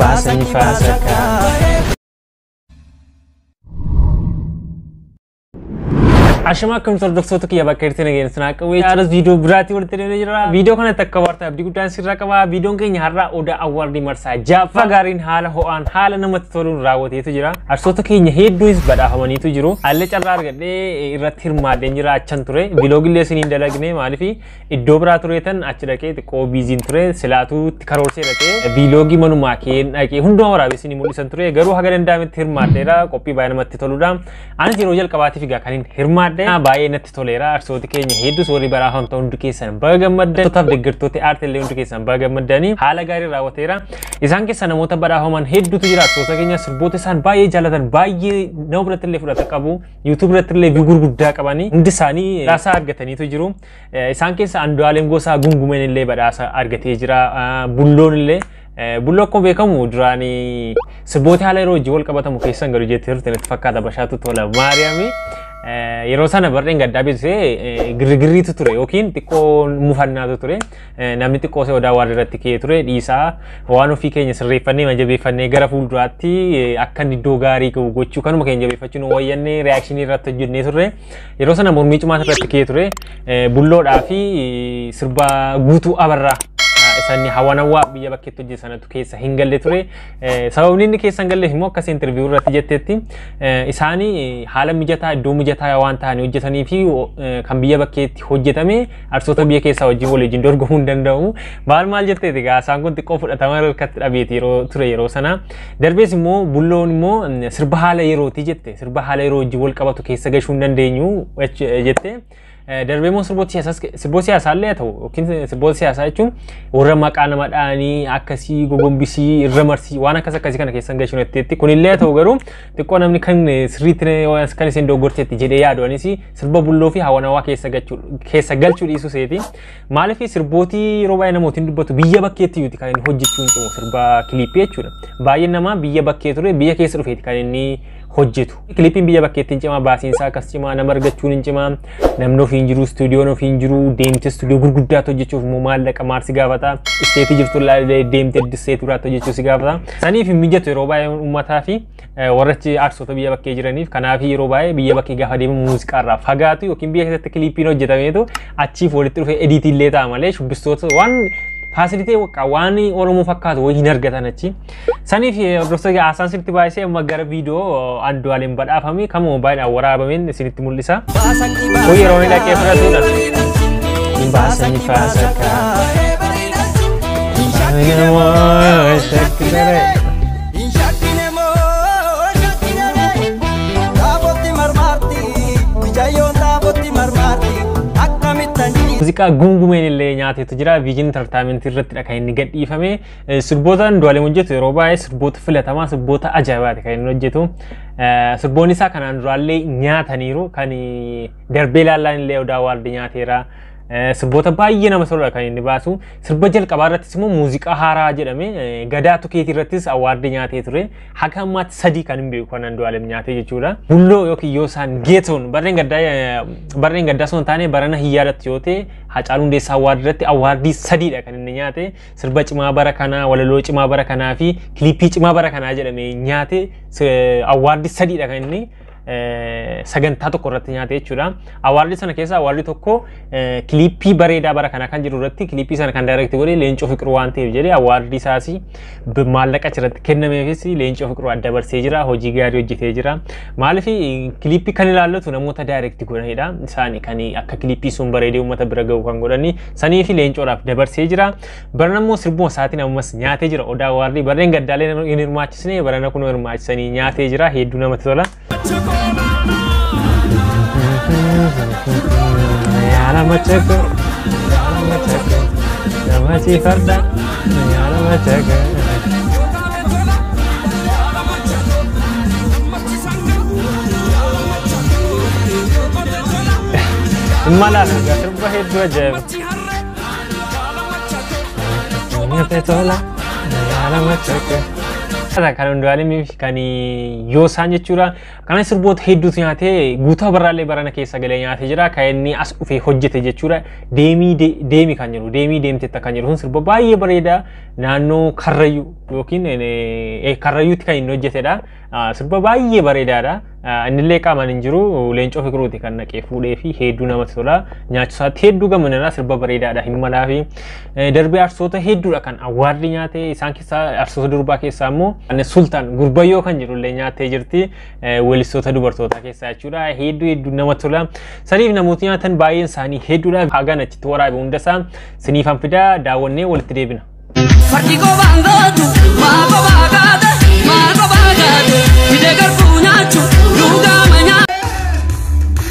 Baasanii faasakaa. Ashama akkam hordoftoota kiyya bakka jirtan nageenya sanaa qawwee haaras viidiyoo biraatii walitti deemnee jira. Viidiyoo kanatti akka waartaa abdii guddaan sirraa qaba. Viidiyoon keenya har'aa Odaa Awwaardii marsaa jaaffaa gaariin haala ho'aan haala namatti toluun raawwateetu jira. Arsoota keenya hedduunis badhaafamaniitu jiru. Haalli carraa argadhee irratti hirmaadheen jira achan ture. Viiloogillee isiniin dalagne maaliif iddoo biraa tureetan achi dhaqee xiqqoo biiziin ture silaatuu itti karoorsee dhaqee viiloogii manumaa keen dhaqee hundumaa waraabee isinii mul'isan ture. Garuu haga danda'ametti hirmaadheera, qophii baay'ee namatti toludha. Anis yeroo jalqabaatiif egaa kan hin hirmaadhe baay'ee natti toleera. Arsooti keenya hedduus warri badhaafamtan hundi keessan baga gammaddan, tootaaf deeggartoota aartii illee hundi keessan baga gammaddanii haala gaarii raawwateera. Isaan keessa namoota badhaafaman hedduutu jira. Arsoota keenya sirboota isaan baay'ee jaallatan, baay'ee nama biratti illee fudhata qabu, YouTube irratti illee view gurguddaa qabanii hundi isaanii badhaasa argataniitu jiru. Isaan keessa Andu'aalem Gosaa Gungumeen illee badhaasa argatee jira. Bulloon illee, Bulloo akkuma beekamu duraan sirboota haala yeroo hojii wal qabatamu keessan galu jettee turte natti fakkaata. Bashaatu Tola Maariyaami. Yeroo sana barreen gaddaa beeksisee girgirriitu ture yookiin xiqqoo mufannaatu ture. Namni xiqqoo isa Odaa Awwaardii irratti ka'ee ture dhiisaa waan ofii keenya sirreeffannee jabeeffannee gara fuulduraatti akka inni iddoo gaarii gahu gochuu kanuma keenya jabeeffachuun wayyannee reakshinii irratti hojjennee turre. Yeroo sana mormii cimaa irratti ka'ee ture. Bulloodhaa fi sirba Guutuu Abarraa isaan hawanawaa biyya bakkeetti hojjetan sanatu keessa hin galle ture. Sababni inni keessa hin galleef immoo akkas interview irratti jetteetti isaanii haala mijataa iddoo mijataa waan ta'anii hojjetanii fi kan biyya bakkeetti hojjetame arsoota biyya keessaa wajjin waliin dorgomuu hin danda'u. Maal maal jetteeti egaa isaan kun xiqqoo fudhatama harkatti dhabeeti yeroo ture yeroo sana. Darbees immoo Bulloon immoo sirba haala yerooti jette, sirba haala yeroo wajjin wal qabatu keessa gashuu hin dandeenyu jette. Darbee immoo sirboota siyaasaa illee haa ta'u yookiin sirboota siyaasaa jechuun warra maqaa nama dhahanii akkasii gogombisii irra marsii waan akkas akkasii kana keessan gashuun jetteetti. Kunillee haa ta'u garuu xiqqoo namni kan sirriitti kan isin dogoggorteetti jedhee yaadu anis sirba Bulloo fi hawanawaa keessa galchuu dhiisuu seeti. Maaliif sirbootii yeroo baay'ee namootiin dubbatu biyya bakkeetti yuuti kan inni hojjechuu hin cimu sirba kiliippii jechuudha. Baay'een namaa biyya bakkee ture biyya keessa dhufeeti kan inni hojjetu. Kiliippiin biyya bakkeetti hin cimaa, baasiinsaa akkas cimaa, nama argachuun hin cimaa, namni ofii hin jiru, istuudiyoon ofii hin jiru, deemte istuudiyoo gurguddaatti hojjechuuf immoo maallaqa maal si gaafata, isteetii jirtu illee deemte isteetii biraatti hojjechuu si gaafata. Saniif hin mijatu yeroo baay'ee uummataa fi warra achi aarsoota biyya bakkee jiraniif. Kanaaf yeroo baay'ee biyya bakkee gaafa deemu muuziqaarraa fagaatu yookiin biyya keessatti kiliippiin hojjetameetu achiif walitti dhufee ediitii illee ta'a malee shubbistoota waan faasilitee waan Oromoo fakkaatu wayii hin argatan achi. Saniif hordoftoota haasaan sirriitti baay'isee amma gara viidiyoo Andu'aalem badhaafame kan moobaayiliin waraabameen isinitti mul'isa. Kun yeroo inni dhaqee fudhatudha. Baasanii faasakaa. Muuziqaa Gungumeen illee nyaateetu jira. Viijin Entertainment irrattidha kan inni gadhiifame. Sirboota Andu'aalem hojjetu yeroo baay'ee sirboota filatamaa, sirboota ajaa'ibaati kan inni hojjetu. Sirboonni isaa kanaan duraallee nyaataniiru. Kan darbee laallaan illee Odaa Awwaardii nyaateera. Sirboota baay'ee nama toludha kan inni baasu. Sirba jalqabaa irrattis immoo muuziqaa haaraa jedhame Gadaa Tukeetii irrattis awwaardii nyaatee ture. Haga ammaatti sadii kan hin beeku kan Andu'aalem nyaatee jechuudha. Bulloo yookiin Yoosaan Geetoon barreen gaddaa osoo hin taane barana hin yaadattu yoo ta'e Haacaaluu Hundeessaa awwaardii irratti awwaardii sadiidha kan inni nyaate. Sirba cimaa bara kanaa, walaloo cimaa bara kanaa fi kiliippii cimaa bara kanaa jedhame nyaate, awwaardii sadiidha kan inni sagantaa tokko irratti nyaate jechuudha. Awwaardii sana keessaa awwaardii tokko kiliippii bareedaa bara kanaa kan jiru irratti kiliippii sana kan daayirekti godhe Leencoo Fiqiruu waan ta'eef jedhee awwaardii isaas maallaqa achirratti kennameefis Leencoo Fiqiruu adda dabarsee jira. Hojii gaarii hojjetee jira. Maaliif kiliippii kan ilaallatu namoota daayirekti godhanidha. Isaan kan akka kiliippii sun bareedee uummata bira gahu kan godhani. Sanii fi Leencoodhaaf dabarsee jira. Barana immoo sirbuma isaatiin ammas nyaatee jira. Odaa Awwaardii barreen gaddaalee hin hirmaachisne barana kun hirmaachisanii nyaatee jira. Hedduu namatti tola. Yaala machako, yaala machako, namachi farda, yaala machako. Malas, sirba hedduu ajaa'iba. Nyaate tola, yaala machako. Kan Andu'aalemii fi kan Yoosaan jechuudha. Kanas sirboota hedduutu nyaatee Guutaa Barraallee barana keessa galee nyaatee jira. Kan inni as dhufee hojjete jechuudha. Deemii deemi kan jedhu, deemii deemtetta kan jedhu kun sirba baay'ee bareedaa naannoo Karrayyuu yookiin Karrayyuutti kan inni hojjetedha. Sirba baay'ee bareedaadha. Innillee qaamaan hin jiru, Leencoo Fiqiruuti kan naqee fuudhee fi hedduu namatti tola. Nyaachisaatti hedduu gammadanidha, sirba bareedaadha hin malaa fi darbee arsoota hedduudha kan awwaarri nyaate. Isaan keessaa arsoota durbaa keessaa immoo Sultaan Gurbayyoo kan jedhullee nyaattee jirti, weellistoota dubartootaa keessaa jechuudha. Hedduu hedduu namatti tola. Saniif namooti nyaatan baay'een isaanii hedduudha. Hagan achitti waraabe hundasaa siniifan fidaa, daawwannee walitti deebina. Fardi qobaan gootu, maa qobaa gaate, maa qobaa gaate, fidee garbuu nyaachuu, lugaama nyaachuu.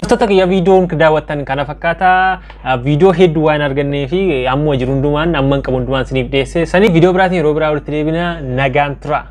Hordoftoota kiyya, viidiyoon daawwattan kana fakkaata. Viidiyoo hedduu waan argannee fi amma jiru hundumaan, amma hin qabu hundumaan isiniif dhiyeesse. Sanii viidiyoo biraatiin yeroo biraa walitti deebina, nagaan tura.